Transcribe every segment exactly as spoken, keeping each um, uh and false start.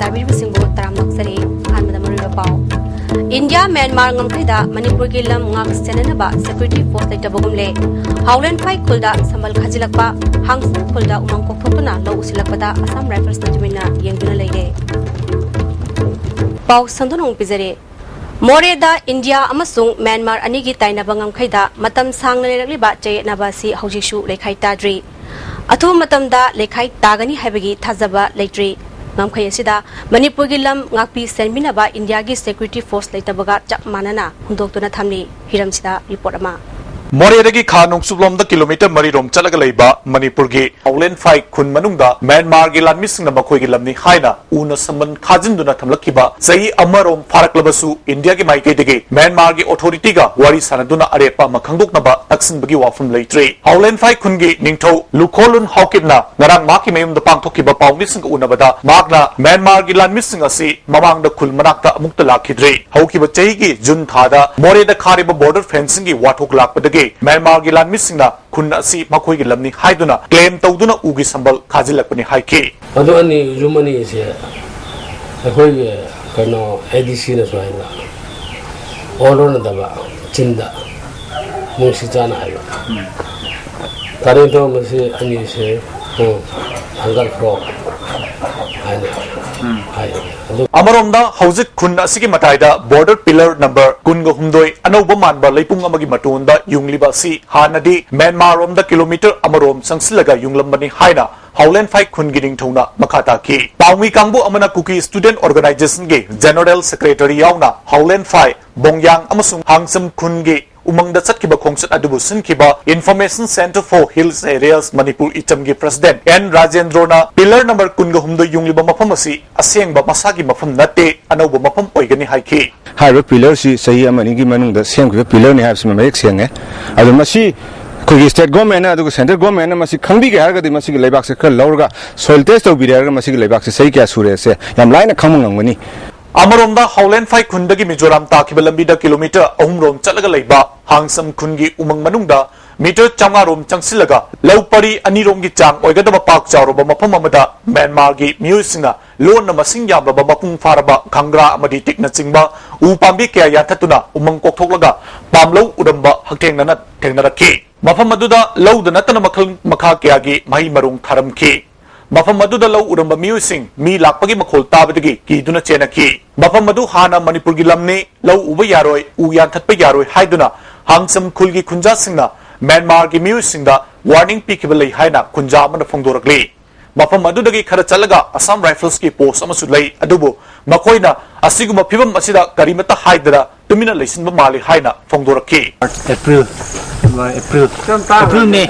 ꯇꯥꯕꯤꯔꯤꯕꯁꯤꯡꯕꯨ ꯇꯔꯥꯝꯅ ꯑꯣꯛꯆꯔꯤ꯫ ꯑꯍꯥꯟꯕꯗ ꯃꯔꯨꯑꯣꯏꯕ ꯄꯥꯎ꯫ ꯏꯟꯗꯤꯌꯥ ꯃ꯭ꯌꯥꯟꯃꯥꯔ ꯉꯝꯈꯩꯗ ꯃꯅꯤꯄꯨꯔꯒꯤ ꯂꯝ ꯉꯥꯛ ꯁꯦꯟꯅꯅꯕ ꯁꯦꯀ꯭ꯌꯨꯔꯤꯇꯤ ꯐꯣꯔꯁ ꯂꯩꯇꯕꯒꯨꯝꯂꯦ꯫ ꯍꯥꯎꯂꯦꯟꯐꯥꯏ ꯈꯨꯜꯗ ꯁꯝꯕꯜ ꯈꯥꯖꯤꯜꯂꯛꯄ, ꯍꯥꯡꯁꯝ ꯈꯨꯜꯗ ꯎꯃꯪ ꯀꯣꯛꯊꯣꯛꯇꯨꯅ ꯂꯧ ꯎꯁꯤꯜꯂꯛꯄꯗ ꯑꯁꯥꯝ ꯔꯥꯏꯐꯜꯁꯅ ꯇꯨꯃꯤꯟꯅ ꯌꯦꯡꯗꯨꯅ ꯂꯩꯔꯦ꯫ ꯄꯥꯎ ꯁꯟꯗꯣꯛꯅ ꯑꯃꯨꯛ ꯄꯤꯖꯔꯦ꯫ ꯃꯣꯔꯦꯗ ꯏꯟꯗꯤꯌꯥ ꯑꯃꯁꯨꯡ ꯃ꯭ꯌꯥꯟꯃꯥꯔ ꯑꯅꯤꯒꯤ ꯇꯥꯏꯅꯕ ꯉꯝꯈꯩꯗ ꯃꯇꯝ ꯁꯥꯡꯅ ꯂꯩꯔꯛꯂꯤꯕ ꯆꯌꯦꯠꯅꯕ ꯑꯁꯤ ꯍꯧꯖꯤꯛꯁꯨ ꯂꯩꯈꯥꯏ ꯇꯥꯗ꯭ꯔꯤ꯫ ꯑꯊꯨꯕ ꯃꯇꯝꯗ ꯂꯩꯈꯥꯏ ꯇꯥꯒꯅꯤ ꯍꯥꯏꯕꯒꯤ ꯊꯥꯖꯕ ꯂꯩꯇ꯭ꯔꯤ꯫ ꯉꯝꯈꯩ ꯑꯁꯤꯗ ꯃꯅꯤꯄꯨꯔꯒꯤ ꯂꯝ ꯉꯥꯛꯄꯤ ꯁꯦꯟꯕꯤꯅꯕ ꯏꯟꯗꯤꯌꯥꯒꯤ ꯁꯦꯀ꯭ꯌꯨꯔꯤꯇꯤ ꯐꯣꯔꯁ ꯂꯩꯇꯕꯒ ꯆꯞ ꯃꯥꯟꯅꯅ ꯍꯨꯟꯗꯣꯛꯇꯨꯅ ꯊꯝꯂꯤ꯫ ꯍꯤꯔꯝꯁꯤꯗ ꯔꯤꯄꯣꯔꯠ ꯑꯃ꯫ ꯃꯣꯔꯦꯗꯒꯤ ꯈꯥ ꯅꯣꯡꯆꯨꯞꯂꯣꯝꯗ ꯀꯤꯂꯣꯃꯤꯇꯔ ꯃꯔꯤ ꯔꯣꯝ ꯆꯠꯂꯒ ꯂꯩꯕ ꯃꯅꯤꯄꯨꯔꯒꯤ ꯍꯥꯎꯂꯦꯟꯐꯥꯏ ꯈꯨꯟ ꯃꯅꯨꯡꯗ ꯃ꯭ꯌꯥꯟꯃꯥꯔꯒꯤ ꯂꯥꯟꯃꯤꯁꯤꯡꯅ ꯃꯈꯣꯏꯒꯤ ꯂꯝꯅꯤ ꯍꯥꯏꯅ ꯎꯅ ꯁꯝꯕꯟ ꯈꯥꯖꯤꯟꯗꯨꯅ ꯊꯝꯂꯛꯈꯤꯕ ꯆꯍꯤ ꯑꯃꯔꯣꯝ ꯐꯥꯔꯛꯂꯕꯁꯨ, ꯏꯟꯗꯤꯌꯥꯒꯤ ꯃꯥꯏꯀꯩꯗꯒꯤ ꯃ꯭ꯌꯥꯟꯃꯥꯔꯒꯤ ꯑꯣꯊꯣꯔꯤꯇꯤꯒ ꯋꯥꯔꯤ ꯁꯥꯟꯅꯗꯨꯅ ꯑꯔꯦꯞꯄ ꯑꯃ ꯈꯪꯗꯣꯛꯅꯕ ꯇꯛꯁꯤꯟꯕꯒꯤ ꯋꯥꯐꯝ ꯂꯩꯇ꯭ꯔꯤ꯫ ꯍꯥꯎꯂꯦꯟꯐꯥꯏ ꯈꯨꯟꯒꯤ ꯅꯤꯡꯊꯧ ꯂꯨꯈꯣꯂꯨꯟ ꯍꯥꯎꯀꯤꯞꯅ ꯉꯔꯥꯡ ꯃꯍꯥꯛꯀꯤ ꯃꯌꯨꯝꯗ ꯄꯥꯡꯊꯣꯛꯈꯤꯕ ꯄꯥꯎꯃꯤꯁꯤꯡꯒ ꯎꯅꯕꯗ ꯃꯍꯥꯛꯅ ꯃ꯭ꯌꯥꯟꯃꯥꯔꯒꯤ ꯂꯥꯟꯃꯤꯁꯤꯡ ꯑꯁꯤ ꯃꯃꯥꯡꯗ ꯈꯨꯜ ꯃꯅꯥꯛꯇ ꯑꯃꯨꯛꯇ ꯂꯥꯛꯈꯤꯗ꯭ꯔꯤ꯫ ꯍꯧꯈꯤꯕ ꯆꯍꯤꯒꯤ ꯖꯨꯟ ꯊꯥꯗ ꯃꯣꯔꯦꯗ ꯈꯥꯔꯤꯕ ꯕꯣꯔꯗꯔ ꯐꯦꯟꯁꯤꯡꯒꯤ ꯋꯥꯊꯣꯛ ꯂꯥꯛꯄꯗꯒꯤ ꯃ꯭ꯌꯥꯟꯃꯥꯔꯒꯤ ꯂꯥꯟꯃꯤꯁꯤꯡꯅ ꯈꯨꯟ ꯑꯁꯤ ꯃꯈꯣꯏꯒꯤ ꯂꯝꯅꯤ ꯍꯥꯏꯗꯨꯅ ꯀ꯭ꯂꯦꯝ ꯇꯧꯗꯨꯅ ꯎꯒꯤ ꯁꯝꯕꯜ ꯈꯥꯖꯤꯜꯂꯛꯄꯅꯤ ꯍꯥꯏꯈꯤ꯫ ꯑꯗꯨ ꯑꯅꯤ, ꯌꯨꯝ ꯑꯅꯤꯁꯦ ꯑꯩꯈꯣꯏꯒꯤ ꯀꯩꯅꯣ, ꯑꯦ ꯗꯤ ꯁꯤꯅꯁꯨ ꯍꯥꯏꯅ ꯑꯣꯔꯗꯔ ꯅꯠꯇꯕ, ꯆꯤꯟꯗ ꯅꯨꯡꯁꯤ ꯆꯥꯅ ꯍꯥꯏꯕ꯫ ꯀꯔꯤꯅꯣ ꯃꯁꯤ ꯑꯅꯤꯁꯦ, ꯎꯝ, ꯊꯥꯡꯒꯠꯈ꯭ꯔꯣ ꯍꯥꯏꯅ ꯍꯥꯏ꯫ ꯑꯗꯨ ꯑꯃꯔꯣꯝꯗ, ꯍꯧꯖꯤꯛ ꯈꯨꯟ ꯑꯁꯤꯒꯤ ꯃꯇꯥꯏꯗ ꯕꯣꯔꯗꯔ ꯄꯤꯂꯔ ꯅꯝꯕꯔ ꯀꯨꯟꯒ ꯍꯨꯝꯗꯣꯏ ꯑꯅꯧꯕ ꯃꯥꯟꯕ ꯂꯩꯄꯨꯡ ꯑꯃꯒꯤ ꯃꯇꯣꯟꯗ ꯌꯨꯡꯂꯤꯕ ꯑꯁꯤ ꯍꯥꯟꯅꯗꯤ ꯃ꯭ꯌꯥꯟꯃꯥꯔ ꯔꯣꯝꯗ ꯀꯤꯂꯣꯃꯤꯇꯔ ꯑꯃꯔꯣꯝ ꯆꯪꯁꯤꯜꯂꯒ ꯌꯨꯡꯂꯝꯕꯅꯤ ꯍꯥꯏꯅ ꯍꯥꯎꯂꯦꯟꯐꯥꯏ ꯈꯨꯟꯒꯤ ꯅꯤꯡꯊꯧꯅ ꯃꯈꯥ ꯇꯥꯈꯤ꯫ ꯄꯥꯎꯃꯤ ꯀꯥꯡꯕꯨ ꯑꯃꯅ ꯀꯨꯀꯤ ꯁ꯭ꯇꯨꯗꯦꯟꯠ ꯑꯣꯔꯒꯅꯥꯏꯖꯦꯁꯟꯒꯤ ꯖꯦꯅꯔꯦꯜ ꯁꯦꯀ꯭ꯔꯦꯇꯔꯤ ꯌꯥꯎꯅ ꯍꯥꯎꯂꯦꯟꯐꯥꯏ, ꯕꯣꯡꯌꯥꯡ ꯑꯃꯁꯨꯡ ꯍꯥꯡꯁꯝ ꯈꯨꯟꯒꯤ ꯎꯃꯪꯗ ꯆꯠꯈꯤꯕ ꯈꯣꯡꯆꯠ ꯑꯗꯨꯕꯨ ꯁꯤꯟꯈꯤꯕ Information Centre for Hills Areas Manipur ꯏꯆꯝꯒꯤ ꯄ꯭ꯔꯁꯤꯗꯦꯟꯠ ꯑꯦꯟ ꯔꯥꯖꯦꯟꯗ꯭ꯔꯣꯅ ꯄꯤꯂꯔ ꯅꯝꯕꯔ ꯀꯨꯟꯒ ꯍꯨꯝꯗꯣꯏ ꯌꯨꯡꯂꯤꯕ ꯃꯐꯝ ꯑꯁꯤ ꯑꯁꯦꯡꯕ ꯃꯁꯥꯒꯤ ꯃꯐꯝ ꯅꯠꯇꯦ, ꯑꯅꯧꯕ ꯃꯐꯝ ꯑꯣꯏꯒꯅꯤ ꯍꯥꯏꯈꯤ꯫ ꯍꯥꯏꯔꯤꯕ ꯄꯤꯂꯔꯁꯤ ꯆꯍꯤ ꯑꯃ ꯑꯅꯤꯒꯤ ꯃꯅꯨꯡꯗ ꯁꯦꯝꯈꯤꯕ ꯄꯤꯂꯔꯅꯤ ꯍꯥꯏꯕꯁꯤꯃ ꯃꯌꯦꯛ ꯁꯦꯡꯉꯦ꯫ ꯑꯗꯣ ꯃꯁꯤ ꯑꯩꯈꯣꯏꯒꯤ ꯁ꯭ꯇꯦꯠ ꯒꯣꯔꯃꯦꯟꯅ ꯑꯗꯨꯒ ꯁꯦꯟꯇ꯭ꯔꯦꯜ ꯒꯣꯔꯃꯦꯟꯅ ꯃꯁꯤ ꯈꯪꯕꯤꯒꯦ ꯍꯥꯏꯔꯒꯗꯤ ꯃꯁꯤꯒꯤ ꯂꯩꯕꯥꯛꯁꯦ ꯈꯔ ꯂꯧꯔꯒ ꯁꯣꯏꯜ ꯇꯦꯁ ꯇꯧꯕꯤꯔꯦ ꯍꯥꯏꯔꯒ ꯃꯁꯤꯒꯤ ꯂꯩꯕꯥꯛꯁꯦ ꯆꯍꯤ ꯀꯌꯥ ꯁꯨꯔꯦꯁꯦ ꯌꯥꯝ ꯂꯥꯏꯅ ꯈꯪꯕ ꯉꯝꯒꯅꯤ꯫ ꯑꯃꯔꯣꯝꯗ, ꯍꯥꯎꯂꯦꯟꯐꯥꯏ ꯈꯨꯟꯗꯒꯤ ꯃꯤꯖꯣꯔꯥꯝ ꯇꯥꯈꯤꯕ ꯂꯝꯕꯤꯗ ꯀꯤꯂꯣꯃꯤꯇꯔ ꯑꯍꯨꯝ ꯔꯣꯝ ꯆꯠꯂꯒ ꯂꯩꯕ ꯍꯥꯡꯁꯝ ꯈꯨꯟꯒꯤ ꯎꯃꯪ ꯃꯅꯨꯡꯗ ꯃꯤꯇꯔ ꯆꯥꯝꯃꯉꯥ ꯔꯣꯝ ꯆꯪꯁꯤꯜꯂꯒ ꯂꯧ ꯄꯔꯤ ꯑꯅꯤꯔꯣꯝꯒꯤ ꯆꯥꯡ ꯑꯣꯏꯒꯗꯕ ꯄꯥꯛ ꯆꯥꯎꯔꯕ ꯃꯐꯝ ꯑꯃꯗ ꯃ꯭ꯌꯥꯟꯃꯥꯔꯒꯤ ꯃꯤꯑꯣꯏꯁꯤꯡꯅ ꯂꯣꯟꯅ ꯃꯁꯤꯡ ꯌꯥꯝꯂꯕ ꯃꯄꯨꯡ ꯐꯥꯔꯕ ꯈꯪꯒ꯭ꯔꯥ ꯑꯃꯗꯤ ꯇꯤꯛꯅꯆꯤꯡꯕ ꯎ ꯄꯥꯝꯕꯤ ꯀꯌꯥ ꯌꯥꯟꯊꯠꯇꯨꯅ ꯎꯃꯪ ꯀꯣꯛꯊꯣꯛꯂꯒ ꯄꯥꯝꯂꯧ ꯎꯔꯝꯕ ꯍꯛꯊꯦꯡꯅꯅ ꯊꯦꯡꯅꯔꯛꯈꯤ꯫ ꯃꯐꯝ ꯑꯗꯨꯗ ꯂꯧꯗ ꯅꯠꯇꯅ ꯃꯈꯜ ꯃꯈꯥ ꯀꯌꯥꯒꯤ ꯃꯍꯩ ꯃꯔꯣꯡ ꯊꯥꯔꯝꯈꯤ꯫ ꯃꯐꯝ ꯑꯗꯨꯗ ꯂꯧ ꯎꯔꯝꯕ ꯃꯤꯑꯣꯏꯁꯤꯡ ꯃꯤ ꯂꯥꯛꯄꯒꯤ ꯃꯈꯣꯜ ꯇꯥꯕꯗꯒꯤ ꯀꯤꯗꯨꯅ ꯆꯦꯟꯅꯈꯤ꯫ ꯃꯐꯝ ꯑꯗꯨ ꯍꯥꯟꯅ ꯃꯅꯤꯄꯨꯔꯒꯤ ꯂꯝꯅꯤ, ꯂꯧ ꯎꯕ ꯌꯥꯔꯣꯏ, ꯎ ꯌꯥꯟꯊꯠꯄ ꯌꯥꯔꯣꯏ ꯍꯥꯏꯗꯨꯅ ꯍꯥꯡꯆꯝ ꯈꯨꯜꯒꯤ ꯈꯨꯟꯖꯥꯁꯤꯡꯅ ꯃ꯭ꯌꯥꯟꯃꯥꯔꯒꯤ ꯃꯤꯑꯣꯏꯁꯤꯡꯗ ꯋꯥꯔꯅꯤꯡ ꯄꯤꯈꯤꯕ ꯂꯩ ꯍꯥꯏꯅ ꯈꯨꯟꯖꯥ ꯑꯃꯅ ꯐꯣꯡꯗꯣꯔꯛꯂꯤ꯫ ꯃꯐꯝ ꯑꯗꯨꯗꯒꯤ ꯈꯔ ꯆꯠꯂꯒ ꯑꯁꯥꯝ ꯔꯥꯏꯐꯜꯁꯀꯤ ꯄꯣꯁ ꯑꯃꯁꯨ ꯂꯩ, ꯑꯗꯨꯕꯨ ꯃꯈꯣꯏꯅ ꯑꯁꯤꯒꯨꯝꯕ ꯐꯤꯕꯝ ꯑꯁꯤꯗ ꯀꯔꯤꯃꯠꯇ ꯍꯥꯏꯗꯅ ꯇꯨꯃꯤꯟꯅ ꯂꯩꯁꯤꯟꯕ ꯃꯥꯜꯂꯤ ꯍꯥꯏꯅ ꯐꯣꯡꯗꯣꯔꯛꯈꯤ꯫ ꯑꯦꯄ꯭ꯔꯤꯜ, ꯑꯦꯄ꯭ꯔꯤꯜ, ꯑꯦꯄ꯭ꯔꯤꯜ, ꯃꯦ꯫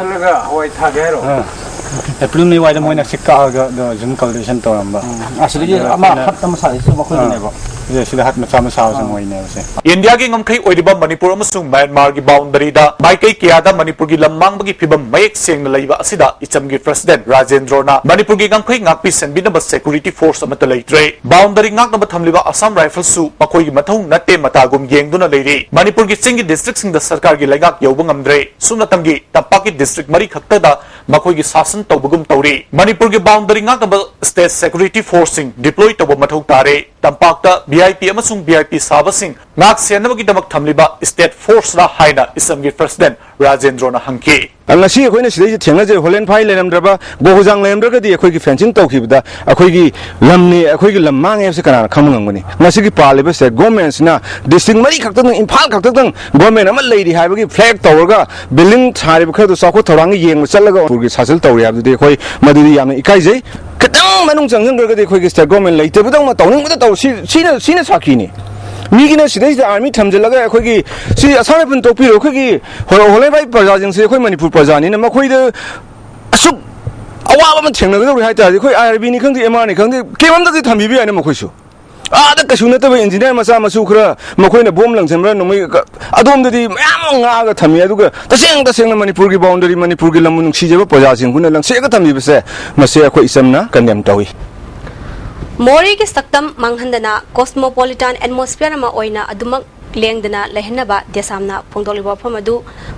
ꯑꯦꯄ꯭ꯔꯤꯜ, ꯃꯦ ꯋꯥꯏꯗ ꯃꯣꯏꯅ ꯁꯤ ꯀꯛꯑꯒ ꯑꯗꯣ ꯖꯨꯝ ꯀꯜꯇꯤꯚꯦꯁꯟ ꯇꯧꯔꯝꯕ꯫ ꯑꯁꯤꯗꯒꯤ ꯑꯗꯣ ꯑꯃ ꯑꯩꯈꯣꯏꯅ ꯍꯠ ꯑꯃ ꯁꯥꯔꯤꯁꯦ ꯃꯈꯣꯏꯒꯤꯅꯦꯕ꯫ ꯑꯥ, ꯁꯤꯗ ꯍꯠ ꯃꯆꯥ ꯃꯆꯥ ꯁꯥꯕꯁꯦ ꯃꯣꯏꯅꯦꯕꯁꯦ꯫ ꯏꯟꯗꯤꯌꯥꯒꯤ ꯉꯝꯈꯩ ꯑꯣꯏꯔꯤꯕ ꯃꯅꯤꯄꯨꯔ ꯑꯃꯁꯨꯡ ꯃ꯭ꯌꯥꯟꯃꯥꯔꯒꯤ ꯕꯥꯎꯟꯗꯔꯤꯗ ꯃꯥꯏꯀꯩ ꯀꯌꯥꯗ ꯃꯅꯤꯄꯨꯔꯒꯤ ꯂꯝ ꯃꯥꯡꯕꯒꯤ ꯐꯤꯕꯝ ꯃꯌꯦꯛ ꯁꯦꯡꯅ ꯂꯩꯕ ꯑꯁꯤꯗ ꯏꯆꯝꯒꯤ ꯄ꯭ꯔꯁꯤꯗꯦꯟꯠ ꯔꯥꯖꯦꯟꯗ꯭ꯔꯣꯅ ꯃꯅꯤꯄꯨꯔꯒꯤ ꯉꯝꯈꯩ ꯉꯥꯛꯄꯤ ꯁꯦꯟꯕꯤꯅꯕ ꯁꯦꯀ꯭ꯌꯨꯔꯤꯇꯤ ꯐꯣꯔꯁ ꯑꯃꯠꯇ ꯂꯩꯇ꯭ꯔꯦ꯫ ꯕꯥꯎꯟꯗꯔꯤ ꯉꯥꯛꯅꯕ ꯊꯝꯂꯤꯕ ꯑꯁꯥꯝ ꯔꯥꯏꯐꯜꯁꯨ ꯃꯈꯣꯏꯒꯤ ꯃꯊꯧ ꯅꯠꯇꯦ ꯃꯇꯥꯒꯨꯝ ꯌꯦꯡꯗꯨꯅ ꯂꯩꯔꯤ꯫ ꯃꯅꯤꯄꯨꯔꯒꯤ ꯆꯤꯡꯒꯤ ꯗꯤꯁꯇ꯭ꯔꯤꯛꯁꯤꯡꯗ ꯁꯔꯀꯥꯔꯒꯤ ꯂꯩꯉꯥꯛ ꯌꯧꯕ ꯉꯝꯗ꯭ꯔꯦ꯫ ꯁꯨꯞꯅꯇꯪꯒꯤ ꯇꯝꯄꯥꯛꯀꯤ ꯗꯤꯁꯇ꯭ꯔꯤꯛ ꯃꯔꯤ ꯈꯛꯇꯗ ꯃꯈꯣꯏꯒꯤ ꯁꯥꯁꯟ ꯇꯧꯕꯒꯨꯝ ꯇꯧꯔꯤ꯫ ꯃꯅꯤꯄꯨꯔꯒꯤ ꯕꯥꯎꯟꯗꯔꯤ ꯉꯥꯛꯅꯕ ꯁ꯭ꯇꯦꯠ ꯁꯦꯀ꯭ꯌꯨꯔꯤꯇꯤ ꯐꯣꯔꯁꯁꯤꯡ ꯗꯤꯄ꯭ꯂꯣꯏ ꯇꯧꯕ ꯃꯊꯧ ꯇꯥꯔꯦ꯫ ꯇꯝꯄꯥꯛꯇ ꯚꯤ ꯑꯥꯏ ꯄꯤ ꯑꯃꯁꯨꯡ ꯚꯤ ꯑꯥꯏ ꯄꯤ ꯁꯥꯕꯁꯤꯡ ꯉꯥꯛ ꯁꯦꯟꯅꯕꯒꯤꯗꯃꯛ ꯊꯝꯂꯤꯕ ꯁ꯭ꯇꯦꯠ ꯐꯣꯔꯁꯔꯥ ꯍꯥꯏꯅ ꯏꯁꯝꯒꯤ ꯄ꯭ꯔꯁꯤꯗꯦꯟꯠ ꯔꯥꯖꯦꯟꯗ꯭ꯔꯣꯅ ꯍꯪꯈꯤ꯫ ꯉꯁꯤ ꯑꯩꯈꯣꯏꯅ ꯁꯤꯗꯩꯁꯤꯗ ꯊꯦꯡꯅꯖꯩ, ꯍꯣꯂꯦꯟ ꯐꯥꯏ ꯂꯩꯔꯝꯗ꯭ꯔꯕ, ꯒꯣꯍꯨꯖꯥꯡ ꯂꯩꯔꯝꯗ꯭ꯔꯒꯗꯤ ꯑꯩꯈꯣꯏꯒꯤ ꯐꯦꯟꯁꯤꯡ ꯇꯧꯈꯤꯕꯗ ꯑꯩꯈꯣꯏꯒꯤ ꯂꯝꯅꯤ, ꯑꯩꯈꯣꯏꯒꯤ ꯂꯝ ꯃꯥꯡꯉꯦ ꯍꯥꯏꯕꯁꯤ ꯀꯅꯥꯅ ꯈꯪꯕ ꯉꯝꯒꯅꯤ? ꯉꯁꯤꯒꯤ ꯄꯥꯜꯂꯤꯕ ꯁ꯭ꯇꯦꯠ ꯒꯣꯔꯃꯦꯟꯁꯤꯅ ꯗꯤꯁꯇ꯭ꯔꯤꯛ ꯃꯔꯤ ꯈꯛꯇꯗꯪ, ꯏꯝꯐꯥꯜ ꯈꯛꯇꯗꯪ ꯒꯣꯔꯃꯦꯟ ꯑꯃ ꯂꯩꯔꯤ ꯍꯥꯏꯕꯒꯤ ꯐ꯭ꯂꯦꯛ ꯇꯧꯔꯒ ꯕꯤꯜꯗꯤꯡ ꯁꯥꯔꯤꯕ ꯈꯔꯗꯨ ꯆꯥꯎꯈꯠ ꯊꯧꯔꯥꯡꯒꯤ ꯌꯦꯡꯕ ꯆꯠꯂꯒ ꯃꯅꯤꯄꯨꯔꯒꯤ ꯁꯥꯖꯤꯜ ꯇꯧꯔꯤ ꯍꯥꯏꯕꯗꯨꯗꯤ ꯑꯩꯈꯣꯏ ꯃꯗꯨꯗꯤ ꯌꯥꯝꯅ ꯏꯀꯥꯏꯖꯩ꯫ ꯈꯤꯇꯪ ꯃꯅꯨꯡ ꯆꯪꯁꯤꯟꯈ꯭ꯔꯒꯗꯤ ꯑꯩꯈꯣꯏꯒꯤ ꯁ꯭ꯇꯦꯠ ꯒꯣꯔꯃꯦꯟ ꯂꯩꯇꯕꯗꯧꯅ ꯇꯧꯅꯤꯡꯕꯗ ꯇꯧ, ꯁꯤ, ꯁꯤꯅ, ꯁꯤꯅ ꯁꯥꯈꯤꯅꯤ꯫ ꯃꯤꯒꯤꯅ ꯁꯤꯗꯩꯁꯤꯗ ꯑꯥꯔꯃꯤ ꯊꯝꯖꯤꯜꯂꯒ ꯑꯩꯈꯣꯏꯒꯤ ꯁꯤ ꯑꯁꯥꯝ ꯔꯥꯏꯐꯜ ꯇꯣꯛꯄꯤꯔꯣ, ꯑꯩꯈꯣꯏꯒꯤ ꯍꯣ-, ꯍꯣꯂꯦꯟ ꯐꯥꯏ ꯄ꯭ꯔꯖꯥꯁꯤꯡꯁꯦ ꯑꯩꯈꯣꯏ ꯃꯅꯤꯄꯨꯔ ꯄ꯭ꯔꯖꯥꯅꯤꯅ ꯃꯈꯣꯏꯗ ꯑꯁꯨꯛ ꯑꯋꯥꯕ ꯑꯃ ꯊꯦꯡꯅꯒꯗꯧꯔꯤ ꯍꯥꯏ ꯇꯥꯔꯗꯤ ꯑꯩꯈꯣꯏ ꯑꯥꯏ ꯑꯥꯔ ꯕꯤꯅꯤ ꯈꯪꯗꯦ, ꯑꯦꯝ ꯑꯥꯔꯅꯤ ꯈꯪꯗꯦ, ꯀꯦꯝ ꯑꯝꯗꯗꯤ ꯊꯝꯕꯤꯕ ꯌꯥꯏꯅ ꯃꯈꯣꯏꯁꯨ꯫ ꯑꯥꯗ ꯀꯩꯁꯨ ꯅꯠꯇꯕ ꯏꯟꯖꯤꯅꯤꯌꯥꯔ ꯃꯆꯥ ꯃꯁꯨ ꯈꯔ ꯃꯈꯣꯏꯅ ꯕꯣꯝ ꯂꯪꯁꯟꯕ꯭ꯔꯥ ꯅꯣꯡꯃꯩ ꯀ-, ꯑꯗꯣꯝꯗꯗꯤ ꯃꯌꯥꯝ ꯑꯃ ꯉꯥꯛꯑꯒ ꯊꯝꯃꯤ꯫ ꯑꯗꯨꯒ ꯇꯁꯦꯡ ꯇꯁꯦꯡꯅ ꯃꯅꯤꯄꯨꯔꯒꯤ ꯕꯥꯎꯟꯗꯔꯤ, ꯃꯅꯤꯄꯨꯔꯒꯤ ꯂꯝꯕꯨ ꯅꯨꯡꯁꯤꯖꯕ ꯄ꯭ꯔꯖꯥꯁꯤꯡ ꯑꯩꯈꯣꯏꯅ ꯂꯪꯁꯦꯛꯑꯒ ꯊꯝꯕꯤꯕꯁꯦ ꯃꯁꯤ ꯑꯩꯈꯣꯏ ꯏꯆꯝꯅ ꯀꯟꯗꯦꯝ ꯇꯧꯏ꯫ ꯃꯣꯔꯦꯒꯤ ꯁꯛꯇꯝ ꯃꯥꯡꯍꯟꯗꯅ ꯀꯣꯁꯃꯣꯄꯣꯂꯤꯇꯥꯟ ꯑꯦꯠꯃꯣꯁꯐꯤꯌꯔ ꯑꯃ ꯑꯣꯏꯅ ꯑꯗꯨꯃꯛ ꯂꯦꯡꯗꯅ ꯂꯩꯍꯟꯅꯕ ꯗꯦꯁꯥꯝꯅ ꯐꯣꯡꯗꯣꯛꯂꯤꯕ ꯋꯥꯐꯝ ꯑꯗꯨ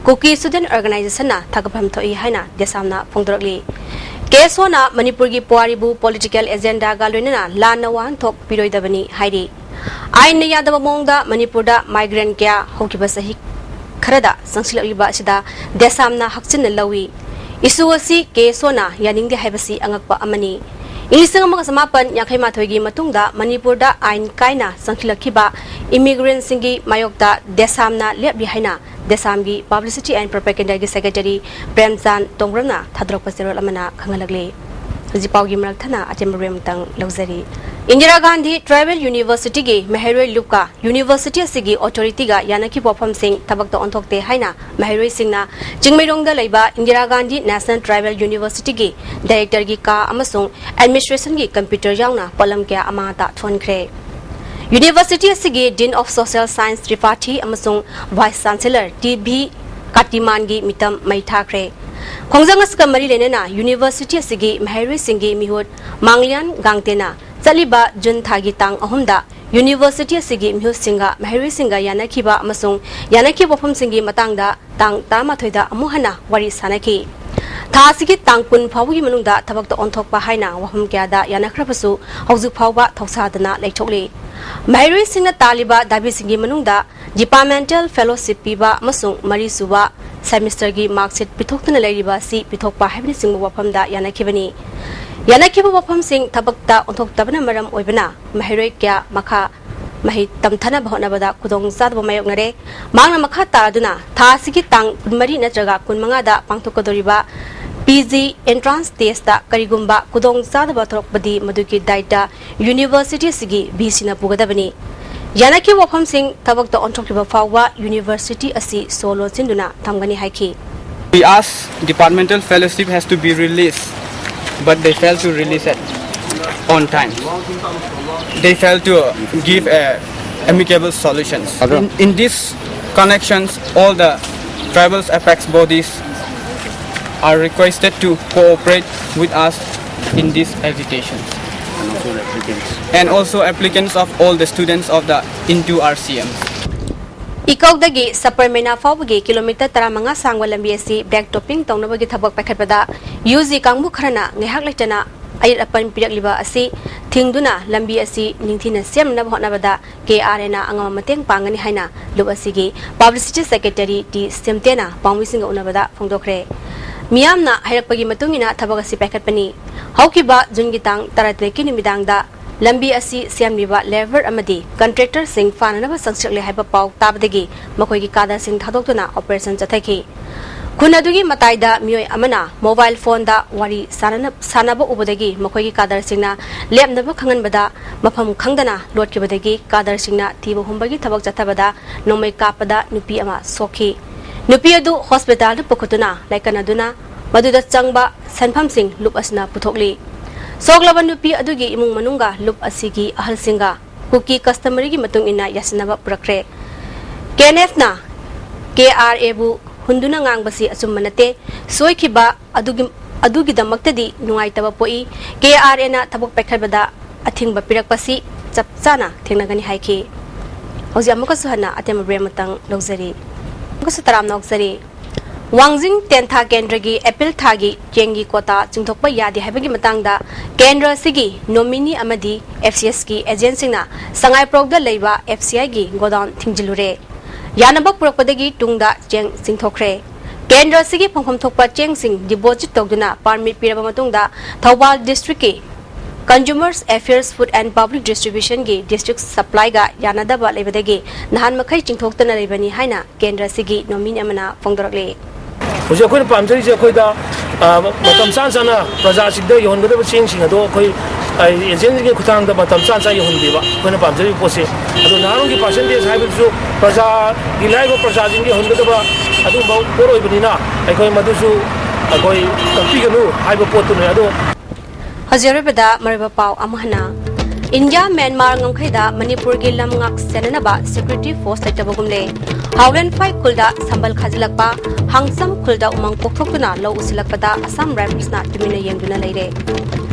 ꯀꯨꯀꯤ ꯁ꯭ꯇꯨꯗꯦꯟꯠ ꯑꯣꯔꯒꯅꯥꯏꯖꯦꯁꯟꯅ ꯊꯥꯒꯠꯐꯝ ꯊꯣꯛꯏ ꯍꯥꯏꯅ ꯗꯦꯁꯥꯝꯅ ꯐꯣꯡꯗꯣꯔꯛꯂꯤ꯫ ꯀꯦ ꯑꯦꯁ ꯑꯣꯅ ꯃꯅꯤꯄꯨꯔꯒꯤ ꯄꯨꯋꯥꯔꯤꯕꯨ ꯄꯣꯂꯤꯇꯤꯀꯦꯜ ꯑꯦꯖꯦꯟꯗꯥꯒ ꯂꯣꯏꯅꯅ ꯂꯥꯟꯅ ꯋꯥꯍꯟꯊꯣꯛ ꯄꯤꯔꯣꯏꯗꯕꯅꯤ ꯍꯥꯏꯔꯤ꯫ ꯑꯥꯏꯟꯅ ꯌꯥꯗꯕ ꯃꯑꯣꯡꯗ ꯃꯅꯤꯄꯨꯔꯗ ꯃꯥꯏꯒ꯭ꯔꯦꯟ ꯀꯌꯥ ꯍꯧꯈꯤꯕ ꯆꯍꯤ ꯈꯔꯗ ꯆꯪꯁꯤꯜꯂꯛꯂꯤꯕ ꯑꯁꯤꯗ ꯗꯦꯁꯥꯝꯅ ꯍꯛꯆꯤꯟꯅ ꯂꯧꯏ꯫ ꯏꯁꯨ ꯑꯁꯤ ꯀꯦ ꯑꯦꯁ ꯑꯣꯅ ꯌꯥꯅꯤꯡꯗꯦ ꯍꯥꯏꯕꯁꯤ ꯑꯉꯛꯄ ꯑꯃꯅꯤ꯫ ꯏꯪ ꯂꯤꯁꯤꯡ ꯑꯃꯒ ꯆꯃꯥꯄꯟ ꯌꯥꯡꯈꯩ ꯃꯥꯊꯣꯏꯒꯤ ꯃꯇꯨꯡꯗ ꯃꯅꯤꯄꯨꯔꯗ ꯑꯥꯏꯟ ꯀꯥꯏꯅ ꯆꯪꯁꯤꯜꯂꯛꯈꯤꯕ ꯏꯃꯤꯒ꯭ꯔꯦꯟꯁꯤꯡꯒꯤ ꯃꯥꯌꯣꯛꯇ ꯗꯦꯁꯥꯝꯅ ꯂꯦꯞꯂꯤ ꯍꯥꯏꯅ ꯗꯦꯁꯥꯝꯒꯤ Publicity and Propagandaꯒꯤ ꯁꯦꯀ꯭ꯔꯦꯇꯔꯤ ꯄ꯭ꯔꯦꯝꯆꯥꯟ ꯇꯣꯡꯕ꯭ꯔꯝꯅ ꯊꯥꯗꯣꯔꯛꯄ ꯆꯦꯔꯣꯜ ꯑꯃꯅ ꯈꯪꯍꯜꯂꯛꯂꯤ꯫ ꯍꯧꯖꯤꯛ ꯄꯥꯎꯒꯤ ꯃꯔꯛ ꯊꯠꯅ ꯑꯇꯦꯟꯕ ꯕ꯭ꯔꯦꯛ ꯑꯃꯇꯪ ꯂꯧꯖꯔꯤ꯫ ꯏꯟꯗꯤꯔꯥ ꯒꯥꯟꯙꯤ ꯇ꯭ꯔꯥꯏꯕꯦꯜ ꯌꯨꯅꯤꯚꯔꯁꯤꯇꯤꯒꯤ ꯃꯍꯩꯔꯣꯏ ꯂꯨꯞꯀ ꯌꯨꯅꯤꯚꯔꯁꯤꯇꯤ ꯑꯁꯤꯒꯤ ꯑꯣꯊꯣꯔꯤꯇꯤꯒ ꯌꯥꯅꯈꯤꯕ ꯋꯥꯐꯝꯁꯤꯡ ꯊꯕꯛꯇ ꯑꯣꯟꯊꯣꯛꯇꯦ ꯍꯥꯏꯅ ꯃꯍꯩꯔꯣꯏꯁꯤꯡꯅ ꯆꯤꯡꯃꯩꯔꯣꯡꯗ ꯂꯩꯕ ꯏꯟꯗꯤꯔꯥ ꯒꯥꯟꯙꯤ ꯅꯦꯁꯅꯦꯜ ꯇ꯭ꯔꯥꯏꯕꯦꯜ ꯌꯨꯅꯤꯚꯔꯁꯤꯇꯤꯒꯤ ꯗꯥꯏꯔꯦꯛꯇꯔꯒꯤ ꯀꯥ ꯑꯃꯁꯨꯡ ꯑꯦꯗꯃꯤꯅꯤꯁꯇ꯭ꯔꯦꯁꯟꯒꯤ ꯀꯝꯄ꯭ꯌꯨꯇꯔ ꯌꯥꯎꯅ ꯄꯣꯠꯂꯝ ꯀꯌꯥ ꯑꯃꯥꯡ ꯑꯇꯥ ꯊꯣꯛꯍꯟꯈ꯭ꯔꯦ꯫ ꯌꯨꯅꯤꯚꯔꯁꯤꯇꯤ ꯑꯁꯤꯒꯤ Dean of Social Science ꯇ꯭ꯔꯤꯄꯥꯊꯤ ꯑꯃꯁꯨꯡ Vice Chancellor ꯇꯤ ꯚꯤ ꯀꯥꯇꯤꯃꯥꯟꯒꯤ ꯃꯤꯇꯝ ꯃꯩ ꯊꯥꯈ꯭ꯔꯦ꯫ ꯈꯣꯡꯖꯪ ꯑꯁꯤꯒ ꯃꯔꯤ ꯂꯩꯅꯅ ꯌꯨꯅꯤꯚꯔꯁꯤꯇꯤ ꯑꯁꯤꯒꯤ ꯃꯍꯩꯔꯣꯏꯁꯤꯡꯒꯤ ꯃꯤꯍꯨꯠ ꯃꯥꯡꯂꯤꯌꯥꯟ ꯒꯥꯡꯇꯦꯅ ꯆꯠꯂꯤꯕ ꯖꯨꯟ ꯊꯥꯒꯤ ꯇꯥꯡ ꯑꯍꯨꯝꯗ ꯌꯨꯅꯤꯚꯔꯁꯤꯇꯤ ꯑꯁꯤꯒꯤ ꯃꯤꯍꯨꯠꯁꯤꯡꯒ ꯃꯍꯩꯔꯣꯏꯁꯤꯡꯒ ꯌꯥꯅꯈꯤꯕ ꯑꯃꯁꯨꯡ ꯌꯥꯅꯈꯤꯕ ꯋꯥꯐꯝꯁꯤꯡꯒꯤ ꯃꯇꯥꯡꯗ ꯇꯥꯡ ꯇꯔꯥꯃꯥꯊꯣꯏꯗ ꯑꯃꯨꯛ ꯍꯟꯅ ꯋꯥꯔꯤ ꯁꯥꯅꯈꯤ꯫ ꯊꯥ ꯑꯁꯤꯒꯤ ꯇꯥꯡ ꯀꯨꯟ ꯐꯥꯎꯕꯒꯤ ꯃꯅꯨꯡꯗ ꯊꯕꯛꯇ ꯑꯣꯟꯊꯣꯛꯄ ꯍꯥꯏꯅ ꯋꯥꯐꯝ ꯀꯌꯥꯗ ꯌꯥꯅꯈ꯭ꯔꯕꯁꯨ ꯍꯧꯖꯤꯛ ꯐꯥꯎꯕ ꯊꯧꯁꯥꯗꯅ ꯂꯩꯊꯣꯛꯂꯤ꯫ ꯃꯍꯩꯔꯣꯏꯁꯤꯡꯅ ꯇꯥꯜꯂꯤꯕ ꯗꯥꯕꯤꯁꯤꯡꯒꯤ ꯃꯅꯨꯡꯗ ꯗꯤꯄꯥꯔꯠꯃꯦꯟꯇꯦꯜ ꯐꯦꯂꯣꯁꯤꯞ ꯄꯤꯕ ꯑꯃꯁꯨꯡ ꯃꯔꯤꯁꯨꯕ ꯁꯦꯃꯤꯁꯇꯔꯒꯤ ꯃꯥꯔꯛꯁꯤꯠ ꯄꯤꯊꯣꯛꯇꯨꯅ ꯂꯩꯔꯤꯕ ꯑꯁꯤ ꯄꯤꯊꯣꯛꯄ ꯍꯥꯏꯕꯅꯆꯤꯡꯕ ꯋꯥꯐꯝꯗ ꯌꯥꯅꯈꯤꯕꯅꯤ꯫ ꯌꯥꯅꯈꯤꯕ ꯋꯥꯐꯝꯁꯤꯡ ꯊꯕꯛꯇ ꯑꯣꯟꯊꯣꯛꯇꯕꯅ ꯃꯔꯝ ꯑꯣꯏꯕꯅ ꯃꯍꯩꯔꯣꯏ ꯀꯌꯥ ꯃꯈꯥ ꯃꯍꯩ ꯇꯝꯊꯅꯕ ꯍꯣꯠꯅꯕꯗ ꯈꯨꯗꯣꯡꯆꯥꯗꯕ ꯃꯥꯌꯣꯛꯅꯔꯦ꯫ ꯃꯍꯥꯛꯅ ꯃꯈꯥ ꯇꯥꯗꯨꯅ ꯊꯥ ꯑꯁꯤꯒꯤ ꯇꯥꯡ ꯀꯨꯟꯃꯔꯤ ꯅꯠꯇ꯭ꯔꯒ ꯀꯨꯟꯃꯉꯥꯗ ꯄꯥꯡꯊꯣꯛꯀꯗꯧꯔꯤꯕ ꯄꯤ ꯖꯤ ꯑꯦꯟꯇ꯭ꯔꯥꯟꯁ ꯇꯦꯁꯇ ꯀꯔꯤꯒꯨꯝꯕ ꯈꯨꯗꯣꯡꯆꯥꯗꯕ ꯊꯣꯛꯂꯛꯄꯗꯤ ꯃꯗꯨꯒꯤ ꯗꯥꯏꯇ ꯌꯨꯅꯤꯚꯔꯁꯤꯇꯤ ꯑꯁꯤꯒꯤ ꯚꯤ ꯁꯤꯅ ꯄꯨꯒꯗꯕꯅꯤ꯫ ꯌꯥꯅꯈꯤꯕ ꯋꯥꯐꯝꯁꯤꯡ ꯊꯕꯛꯇ ꯑꯣꯟꯊꯣꯛꯇ꯭ꯔꯤꯕ ꯐꯥꯎꯕ ꯌꯨꯅꯤꯚꯔꯁꯤꯇꯤ ꯑꯁꯤ ꯁꯣ ꯂꯣꯟꯁꯤꯟꯗꯨꯅ ꯊꯝꯒꯅꯤ ꯍꯥꯏꯈꯤ꯫ We ask departmental fellowship has to be released, but they fail to release it on time. They fail to give a amicable solutions. In, in these connections, all the tribal apex bodies are requested to cooperate with us in these agitations. And also applicants of all the students of the into R C M. ꯏꯀꯧꯗꯒꯤ ꯁꯄꯔꯃꯦꯅꯥ ꯐꯥꯎꯕꯒꯤ kilometre ꯇꯔꯥꯃꯉꯥ ꯁꯥꯡꯕ ꯂꯝꯕꯤ ꯑꯁꯤ black topping ꯇꯧꯅꯕꯒꯤ ꯊꯕꯛ ꯄꯥꯏꯈꯠꯄꯗ U G ꯀꯥꯡꯕꯨ ꯈꯔꯅ ꯉꯥꯏꯍꯥꯛ ꯂꯩꯇꯅ ꯑꯌꯦꯠ ꯑꯄꯟ ꯄꯤꯔꯛꯂꯤꯕ ꯑꯁꯤ ꯊꯤꯡꯗꯨꯅ ꯂꯝꯕꯤ ꯑꯁꯤ ꯅꯤꯡꯊꯤꯅ ꯁꯦꯝꯅꯕ ꯍꯣꯠꯅꯕꯗ ꯀꯦ ꯑꯥꯔ ꯑꯦꯅ ꯑꯉꯝꯕ ꯃꯇꯦꯡ ꯄꯥꯡꯒꯅꯤ ꯍꯥꯏꯅ ꯂꯨꯞ ꯑꯁꯤꯒꯤ publicity secretary ꯇꯤ ꯁꯦꯝꯇꯦꯅ ꯄꯥꯎꯃꯤꯁꯤꯡꯒ ꯎꯅꯕꯗ ꯐꯣꯡꯗꯣꯛꯈ꯭ꯔꯦ꯫ ꯃꯤꯌꯥꯝꯅ ꯍꯥꯏꯔꯛꯄꯒꯤ ꯃꯇꯨꯡ ꯏꯟꯅ ꯊꯕꯛ ꯑꯁꯤ ꯄꯥꯏꯈꯠꯄꯅꯤ꯫ ꯍꯧꯈꯤꯕ ꯖꯨꯟꯒꯤ ꯇꯥꯡ ꯇꯔꯥꯇꯔꯦꯠꯀꯤ ꯅꯨꯃꯤꯗꯥꯡꯗ ꯂꯝꯕꯤ ꯑꯁꯤ ꯁꯦꯝꯂꯤꯕ labour ꯑꯃꯗꯤ contractorꯁꯤꯡ ꯐꯥꯅꯅꯕ ꯆꯪꯁꯤꯜꯂꯛꯂꯦ ꯍꯥꯏꯕ ꯄꯥꯎ ꯇꯥꯕꯗꯒꯤ ꯃꯈꯣꯏꯒꯤ ꯀꯥꯗꯔꯁꯤꯡ ꯊꯥꯗꯣꯛꯇꯨꯅ operation ꯆꯠꯊꯈꯤ꯫ ꯈꯨꯟ ꯑꯗꯨꯒꯤ ꯃꯇꯥꯏꯗ ꯃꯤꯑꯣꯏ ꯑꯃꯅ mobile phoneꯗ ꯋꯥꯔꯤ ꯁꯥꯟꯅꯅ-, ꯁꯥꯟꯅꯕ ꯎꯕꯗꯒꯤ ꯃꯈꯣꯏꯒꯤ ꯀꯥꯗꯔꯁꯤꯡꯅ ꯂꯦꯞꯅꯕ ꯈꯪꯍꯟꯕꯗ ꯃꯐꯝ ꯈꯪꯗꯅ ꯂꯣꯠꯈꯤꯕꯗꯒꯤ ꯀꯥꯗꯔꯁꯤꯡꯅ ꯊꯤꯕ ꯍꯨꯝꯕꯒꯤ ꯊꯕꯛ ꯆꯠꯊꯕꯗ ꯅꯣꯡꯃꯩ ꯀꯥꯞꯄꯗ ꯅꯨꯄꯤ ꯑꯃ ꯁꯣꯛꯈꯤ꯫ ꯅꯨꯄꯤ ꯑꯗꯨ hospitalꯗ ꯄꯨꯈꯠꯇꯨꯅ ꯂꯥꯏꯀꯠꯅꯗꯨꯅ ꯃꯗꯨꯗ ꯆꯪꯕ ꯁꯦꯟꯐꯝꯁꯤꯡ ꯂꯨꯞ ꯑꯁꯤꯅ ꯄꯨꯊꯣꯛꯂꯤ꯫ ꯁꯣꯛꯂꯕ ꯅꯨꯄꯤ ꯑꯗꯨꯒꯤ ꯏꯃꯨꯡ ꯃꯅꯨꯡꯒ ꯂꯨꯞ ꯑꯁꯤꯒꯤ ꯑꯍꯜꯁꯤꯡꯒ ꯀꯨꯀꯤ customaryꯒꯤ ꯃꯇꯨꯡ ꯏꯟꯅ ꯌꯥꯁꯤꯟꯅꯕ ꯄꯨꯔꯛꯈ꯭ꯔꯦ꯫ ꯀꯦ ꯑꯦꯟ ꯑꯦꯐꯅ ꯀꯦ ꯑꯥꯔ ꯑꯦꯕꯨ ꯍꯨꯟꯗꯨꯅ ꯉꯥꯡꯕꯁꯤ ꯑꯆꯨꯝꯕ ꯅꯠꯇꯦ꯫ ꯁꯣꯏꯈꯤꯕ ꯑꯗꯨꯒꯤ, ꯑꯗꯨꯒꯤꯗꯃꯛꯇꯗꯤ ꯅꯨꯡꯉꯥꯏꯇꯕ ꯄꯣꯛꯏ꯫ ꯀꯦ ꯑꯥꯔ ꯑꯦꯅ ꯊꯕꯛ ꯄꯥꯏꯈꯠꯄꯗ ꯑꯊꯤꯡꯕ ꯄꯤꯔꯛꯄꯁꯤ ꯆꯞ ꯆꯥꯅ ꯊꯦꯡꯅꯒꯅꯤ ꯍꯥꯏꯈꯤ꯫ ꯍꯧꯖꯤꯛ ꯑꯃꯨꯛꯀꯁꯨ ꯍꯟꯅ ꯑꯇꯦꯝꯕ break ꯑꯃꯇꯪ ꯂꯧꯖꯔꯤ꯫ ꯑꯃꯨꯛꯀꯁꯨ ꯇꯔꯥꯝꯅ ꯑꯣꯛꯆꯔꯤ꯫ ꯋꯥꯡꯖꯤꯡ ꯇꯦꯟꯊꯥ ꯀꯦꯟꯗ꯭ꯔꯒꯤ ꯑꯦꯄ꯭ꯔꯤꯜ ꯊꯥꯒꯤ ꯆꯦꯡꯒꯤ quota ꯆꯤꯡꯊꯣꯛꯄ ꯌꯥꯗꯦ ꯍꯥꯏꯕꯒꯤ ꯃꯇꯥꯡꯗ ꯀꯦꯟꯗ꯭ꯔ ꯑꯁꯤꯒꯤ nominee ꯑꯃꯗꯤ ꯑꯦꯐ ꯁꯤ ꯑꯦꯁꯀꯤ agentꯁꯤꯡꯅ ꯁꯉꯥꯏꯄ꯭ꯔꯧꯗ ꯂꯩꯕ ꯑꯦꯐ ꯁꯤ ꯑꯥꯏꯒꯤ godown ꯊꯤꯡꯖꯤꯜꯂꯨꯔꯦ꯫ ꯌꯥꯅꯕ ꯄꯨꯔꯛꯄꯗꯒꯤ ꯇꯨꯡꯗ ꯆꯦꯡ ꯆꯤꯡꯊꯣꯛꯈ꯭ꯔꯦ꯫ ꯀꯦꯟꯗ꯭ꯔ ꯑꯁꯤꯒꯤ ꯐꯪꯐꯝ ꯊꯣꯛꯄ ꯆꯦꯡꯁꯤꯡ deposit ꯇꯧꯗꯨꯅ permit ꯄꯤꯔꯕ ꯃꯇꯨꯡꯗ Thoubal districtꯀꯤ Consumers Affairs Food and Public Distributionꯒꯤ district supplyꯒ ꯌꯥꯅꯗꯕ ꯂꯩꯕꯗꯒꯤ ꯅꯍꯥꯟ ꯃꯈꯩ ꯆꯤꯡꯊꯣꯛꯇꯅ ꯂꯩꯕꯅꯤ ꯍꯥꯏꯅ ꯀꯦꯟꯗ꯭ꯔ ꯑꯁꯤꯒꯤ nominee ꯑꯃꯅ ꯐꯣꯡꯗꯣꯔꯛꯂꯤ꯫ ꯍꯧꯖꯤꯛ ꯑꯩꯈꯣꯏꯅ ꯄꯥꯝꯖꯔꯤꯁꯦ ꯑꯩꯈꯣꯏꯗ, ꯑ, ꯃꯇꯝ ꯆꯥꯅ ꯆꯥꯅ ꯄ꯭ꯔꯖꯥꯁꯤꯡꯗ ꯌꯧꯍꯟꯒꯗꯕ ꯆꯦꯡꯁꯤꯡ ꯑꯗꯣ ꯑꯩꯈꯣꯏ, ꯑ, agentꯁꯤꯡꯒꯤ ꯈꯨꯠꯊꯥꯡꯗ ꯃꯇꯝ ꯆꯥꯅ ꯆꯥꯅ ꯌꯧꯍꯟꯕꯤꯕ ꯑꯩꯈꯣꯏꯅ ꯄꯥꯝꯖꯔꯤꯕ ꯄꯣꯠꯁꯦ꯫ ꯑꯗꯣ ꯅꯍꯥꯔꯣꯜꯒꯤ percentage ꯍꯥꯏꯕꯗꯨꯁꯨ ꯄ꯭ꯔꯖꯥꯒꯤ ꯂꯥꯏꯔꯕ ꯄ꯭ꯔꯖꯥꯁꯤꯡꯗ ꯌꯧꯍꯟꯒꯗꯕ ꯑꯗꯨꯒꯨꯝꯕ ꯄꯣꯠ ꯑꯣꯏꯕꯅꯤꯅ ꯑꯩꯈꯣꯏ ꯃꯗꯨꯁꯨ ꯑꯩꯈꯣꯏ ꯀꯛꯄꯤꯒꯅꯨ ꯍꯥꯏꯕ ꯄꯣꯠꯇꯨꯅꯤ꯫ ꯑꯗꯣ ꯍꯧꯖꯤꯛ ꯑꯔꯣꯏꯕꯗ ꯃꯔꯨꯑꯣꯏꯕ ꯄꯥꯎ ꯑꯃꯨꯛ ꯍꯟꯅ꯫ ꯏꯟꯗꯤꯌꯥ ꯃ꯭ꯌꯥꯟꯃꯥꯔ ꯉꯝꯈꯩꯗ ꯃꯅꯤꯄꯨꯔꯒꯤ ꯂꯝ ꯉꯥꯛ ꯁꯦꯟꯅꯅꯕ security force ꯂꯩꯇꯕꯒꯨꯝꯂꯦ꯫ ꯍꯥꯎꯂꯦꯟꯐꯥꯏ ꯈꯨꯜꯗ ꯁꯝꯕꯜ ꯈꯥꯖꯤꯜꯂꯛꯄ, ꯍꯥꯡꯆꯝ ꯈꯨꯜꯗ ꯎꯃꯪ ꯀꯣꯛꯊꯣꯛꯇꯨꯅ ꯂꯧ ꯎꯁꯤꯜꯂꯛꯄꯗ Assam Riflesꯅ ꯇꯨꯃꯤꯟꯅ ꯌꯦꯡꯗꯨꯅ ꯂꯩꯔꯦ꯫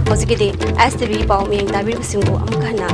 ꯍꯧꯖꯤꯛꯀꯤꯗꯤ ꯑꯦꯁ ꯇꯤ ꯚꯤ ꯄꯥꯎ ꯃꯤꯠꯌꯦꯡ ꯇꯥꯕꯤꯔꯤꯕꯁꯤꯡꯕꯨ ꯑꯃꯨꯛ ꯍꯟꯅ